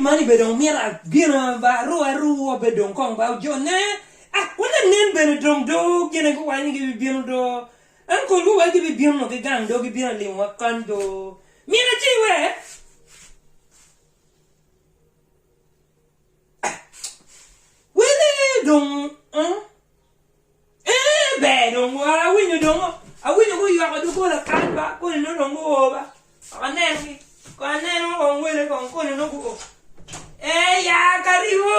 mani bene dong mito gin ba aru aru be dong kong ba ojone ah wa lanen bene dong do gine guwaco ni gibibino do uncle guwaco gibibino ki gang do gibino limowa kany do mito aciwe ah wele dong ah. Ee, ber dong wa awinyo dong awinyo guywako doggola kany ba koni nongo dong guo ba kong anengi kong aneno kong wele kong koni nongo guo ee ya karibu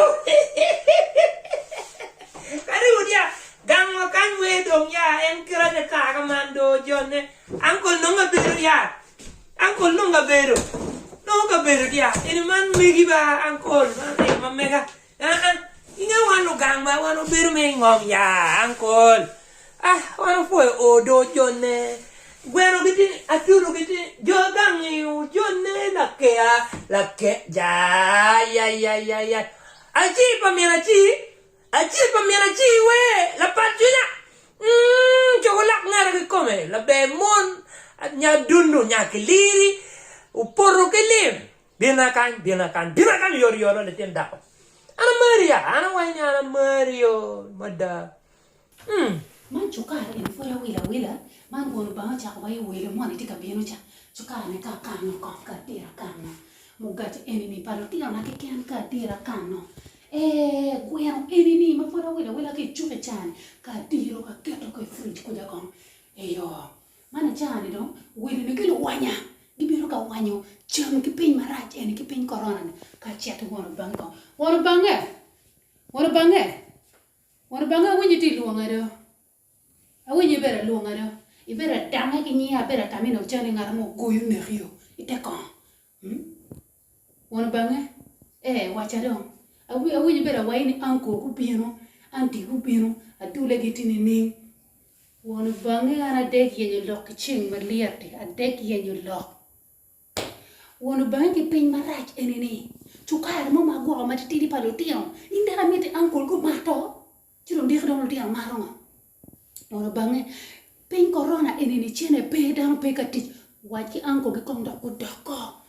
karibu dia gang wa kany wer dong ya en kite ata ka man do jone uncle nongo abedo ya uncle nongo abedo nongo kabedo dia eni man megi ba uncle man eni ma mega Aa, inge wan lugang ba wan obedo me ingom ya, uncle. Ah, wan opwoyo o do jone. Gweno gitye ni, atudu gitye ni, jo gang-ngi ojone lakea, lake, ja, ya, ya, ya, ya. Aci pa min aci, aci pa min aci we, lapat cwinya. Mm, cogo lak ngeta kikome, laber mon, nya dundu, nya kiliri, opoto ki lim. Bina kany, bina kany, bina kany oyotoyot latin dako. An amari ya, an awaco ni an amari o mada. Mm. Man cukar eni pud awilo awila, man won Lubanga ocako wa i welo moni tye ka bino ca, cukar ni ka akano kong ka atira akano, mugati eni ni pa lutinona keken ka atira akano, ee gweno eni ni ma pud awilo awila ki i cuk i cani ka atiro aketo ko i fridge kuca kong eyo. Man i caa-ni dong welone ki luwanya gibedo ka wanyo cam ki piny marac eni ki piny korona-ni ka acito won obange kong. Won obange! Won obange! Won obange awinyo itye lwonga do. Awinyo ibedo alwonga do. Ibedo adange ki nyinga abedo atami nong calo ni ngat mo ogoyi oneki o ite kongo. Won obange, Ee, wacca dong. Awinyo ibedo awaci ni uncle gubino, auntie gubino, adule gitye nining? Won obange an adek yenyo lok ki ceng malyet-ti, adek yenyo lok. Won obange ki piny marac eni-ni, cukari mo ma agwoko matitidi pa lutino, in dok amiti uncle gumato? Ci dong diki dong lutino mato ngo? Won obange, piny korona eni-ni cene pe, dano pe ka tic, wac ki uncle gi kong dok gudok-ko.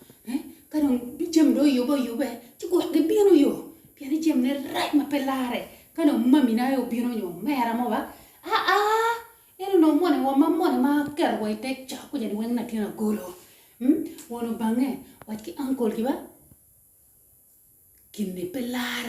Ka dong jami dong oyubbe oyubbe, ci gwok gibino yo, pien ni jamine rac ma pe larre. Ka dong mamina aye obino nyo omera mo ba, aa, en onongo moni wa ma moni ma aketo wa i te cok kuca ni weng latin agolo. Won obange, wac ki uncle gi ba, gin-ni pe larre.